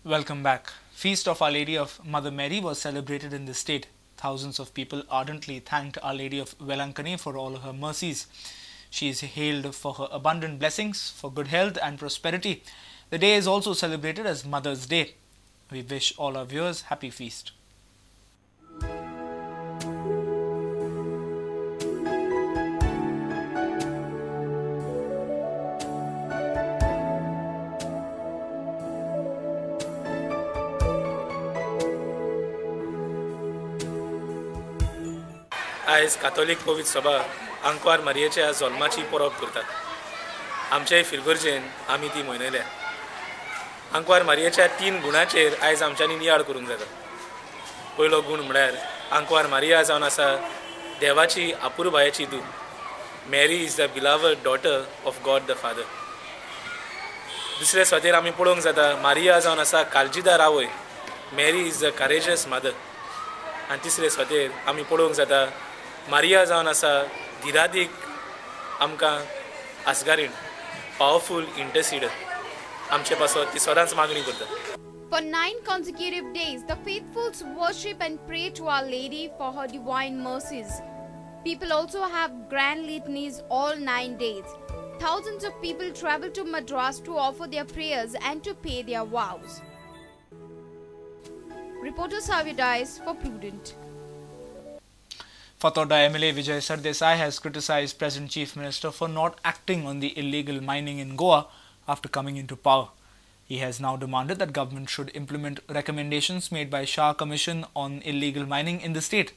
Welcome back. Feast of Our Lady of Mother Mary was celebrated in the state. Thousands of people ardently thanked Our Lady of Vailankanni for all her mercies. She is hailed for her abundant blessings, for good health and prosperity. The day is also celebrated as Mother's Day. We wish all our viewers happy feast. आयज कातोलीक पवित्र सभा आंकवार मारयेच्या जल्माची परब करतात. आमचे फिरगर्जेन आमी ती मनयल्या. आंकवार मारयेच्या 3 गुणाचेर आयज आमच्यांनी नियाळ करूंक जाता. पयलो गूण म्हळ्यार आंकवार मारिया जावन आसा देवाची अपुरबायेची धूव. Mary is the beloved daughter of God the Father. दुसरे सुवातेर आमी पळोवंक जाता मारिया जावन आसा काळजीदार आवय. Mary is the courageous mother. आनी तिसरे सुवातेर आमी पळोवंक जाता मारिया जावन आसा धिरादीक आमकां आसगारीण, पावरफूल इंटरसिडर. आमचे पासत ती सदांच मागणी करता. For 9 consecutive days, the faithfuls worship and pray to Our Lady for her divine mercies. People also have grand litanies all 9 days. Thousands of people travel to Madras to offer their prayers and to pay their vows. Reporter Savia Dias for Prudent. Fatorda MLA Vijay Sardesai has criticized present Chief Minister for not acting on the illegal mining in Goa after coming into power. He has now demanded that government should implement recommendations made by Shah Commission on illegal mining in the state.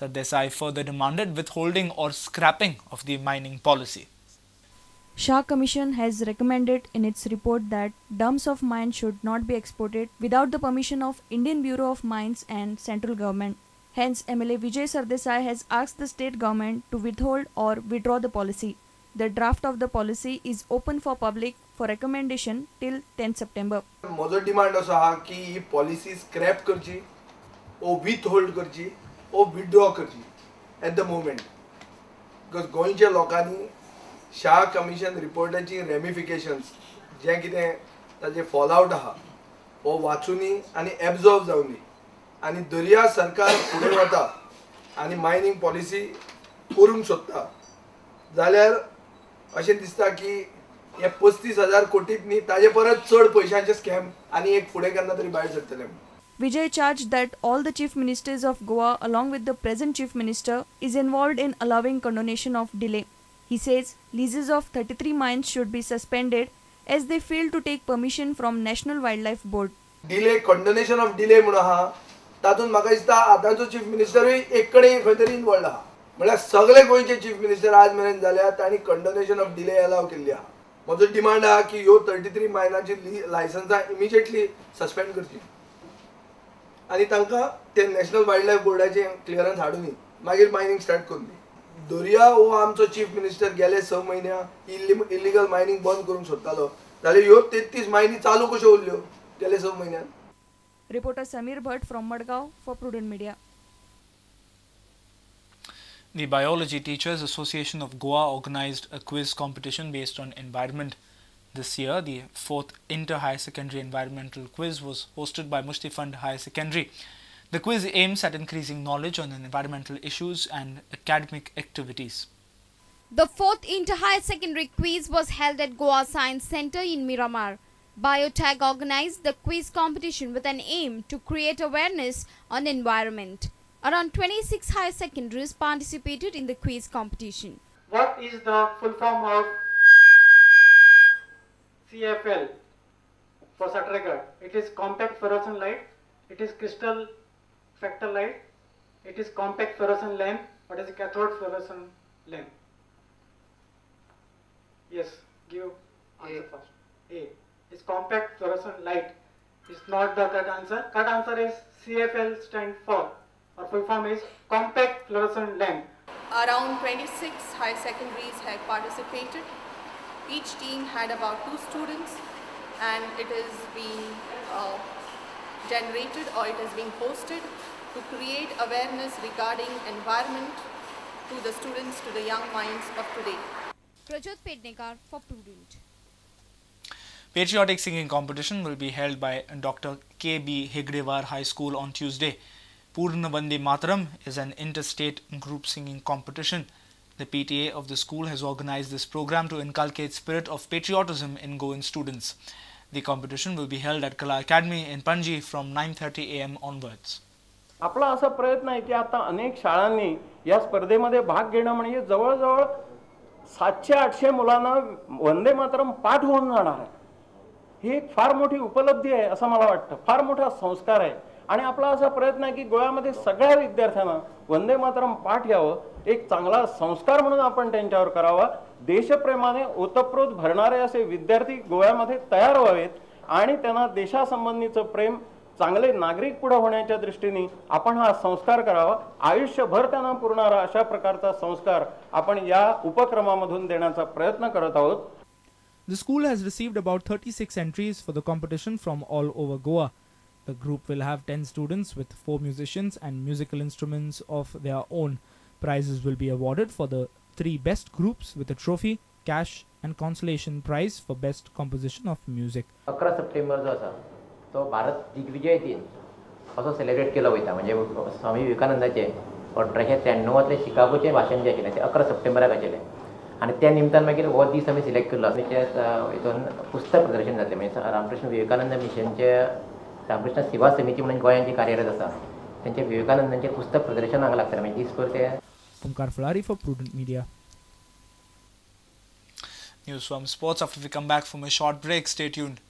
Sardesai further demanded withholding or scrapping of the mining policy. Shah Commission has recommended in its report that dumps of mines should not be exported without the permission of Indian Bureau of Mines and central government. Hence, MLA Vijay Sardesai has asked the state government to withhold or withdraw the policy. The draft of the policy is open for public for recommendation till 10 September. म्हजो demand असो आहा की ही policy scrap करची ओ withhold करची ओ withdraw करची eight the moment. Because गोंयच्या लोकांनी Shah commission रिपोर्टाची रेमिफिकेशन्स जें कितें ताजें फॉलआवट आहा हो वाचुनी आनी एब्जॉर्ब जावनी आनी दर्या सरकार फुडें वता आनी मायनींग पॉलिसी करूंक सोदता जाल्यार अशें दिसता की हे 35,000 कोटीत न्ही ताजे परत चड पयशांचे स्कॅम आनी एक फुडें केन्ना तरी भायर सरतले. Vijay charged that all the chief ministers of Goa along with the present chief minister is involved in allowing condonation of delay. He says leases of 33 mines should be suspended as they fail to take permission from National Wildlife Board. Delay, condonation of delay म्हणून आहा तातूंत म्हाका दिसता आतांचो chief मिनिस्टरूय एक कडेन खंय तरी इनवॉल्ड आहा. म्हळ्यार सगळे गोंयचे चीफ मिनिस्टर आज मेरेन जाल्यार तांणी कंडोनेशन ऑफ डिले अलाव केल्ली आहा. म्हजो डिमांड आहा की ह्यो 33 मायनाची लायसन्सां इमिजिएटली सस्पेंड करची आनी तांकां ते नॅशनल वायल्ड लायफ बोर्डाचें क्लियरन्स हाडून मागीर मायनींग स्टार्ट करूं दी. दर्या हो आमचो चीफ मिनिस्टर गेले 6 म्हयन्या इलिगल मायनींग बंद करूंक सोदतालो जाल्यार ह्यो 33 मायनी चालू कश्यो उरल्यो गेले 6 म्हयन्यान. Reporter Samir Bhatt from Madgaon for Prudent Media. The Biology Teachers Association of Goa organized a quiz competition based on environment. This year, the 4th Inter-Higher Secondary Environmental Quiz was hosted by Mushtifund Higher Secondary. The quiz aims at increasing knowledge on environmental issues and academic activities. The 4th Inter-Higher Secondary Quiz was held at Goa Science Center in Miramar. Biotag organized the quiz competition with an aim to create awareness on environment. Around 26 higher secondaries participated in the quiz competition. What is the full form of CFL for Satragar? It is compact fluorescent light, it is crystal factor light, it is compact fluorescent lamp, or it is cathode fluorescent lamp? Yes, give answer first. A. It's compact fluorescent light. It's not the correct answer. Correct answer is CFL stand for, or full form is compact fluorescent lamp. Around 26 high secondaries have participated. Each team had about 2 students, and it is being generated or it is being hosted to create awareness regarding environment to the students, to the young minds of today. Prajot Pednekar for Prudent. Patriotic singing competition will be held by Dr. K.B. Hedgewar High School on Tuesday. Purna Vande Mataram is an interstate group singing competition. The PTA of the school has organized this program to inculcate spirit of patriotism in Goan students. The competition will be held at Kala Academy in Panji from 9:30 a.m. onwards. आपला असा प्रयत्न आहे की आता अनेक शाळांनी या स्पर्धेमध्ये भाग घेणं म्हणजे जवळजवळ 700-800 मुलांना वंदे मातरम पाठ होऊन जाणार आहे. ही एक फार मोठी उपलब्धी आहे असं मला वाटतं, फार मोठा संस्कार आहे. आणि आपला असा प्रयत्न आहे की गोव्यामध्ये सगळ्या विद्यार्थ्यांना वंदे मातरम पाठ यावं, एक चांगला संस्कार म्हणून आपण त्यांच्यावर करावा. देशप्रेमाने ओतप्रोत भरणारे असे विद्यार्थी गोव्यामध्ये तयार व्हावेत आणि त्यांना देशासंबंधीचं प्रेम, चांगले नागरिक पुढे होण्याच्या दृष्टीने आपण हा संस्कार करावा. आयुष्यभर त्यांना पुरणारा अशा प्रकारचा संस्कार आपण या उपक्रमामधून देण्याचा प्रयत्न करत आहोत. The school has received about 36 entries for the competition from all over Goa. The group will have 10 students with 4 musicians and musical instruments of their own. Prizes will be awarded for the 3 best groups with a trophy, cash and consolation prize for best composition of music. 11 September जो आसा तो भारत दिग्विजय दिन असो celebrate केलो वयता. म्हणजे स्वामी विवेकानंदाचे 1893 शिकागोचे भाशण जे आशिल्लें तें 11 सप्टेंबराक आशिल्लें आनी त्या निमतान मागीर हो दीस आमी सिलेक्ट केल्लो. आनी त्या हितून पुस्तक प्रदर्शन जातलें. म्हणजे रामकृष्ण विवेकानंद मिशनचे रामकृष्ण सेवा समिती म्हणून गोंयांत जी कार्यरत आसा तेंचे विवेकानंदांचें पुस्तक प्रदर्शन हांगा लागतलें. म्हणजे दीसभर ते. Omkar Fulari for Prudent Media. News from sports after we come back from a short break. Stay tuned.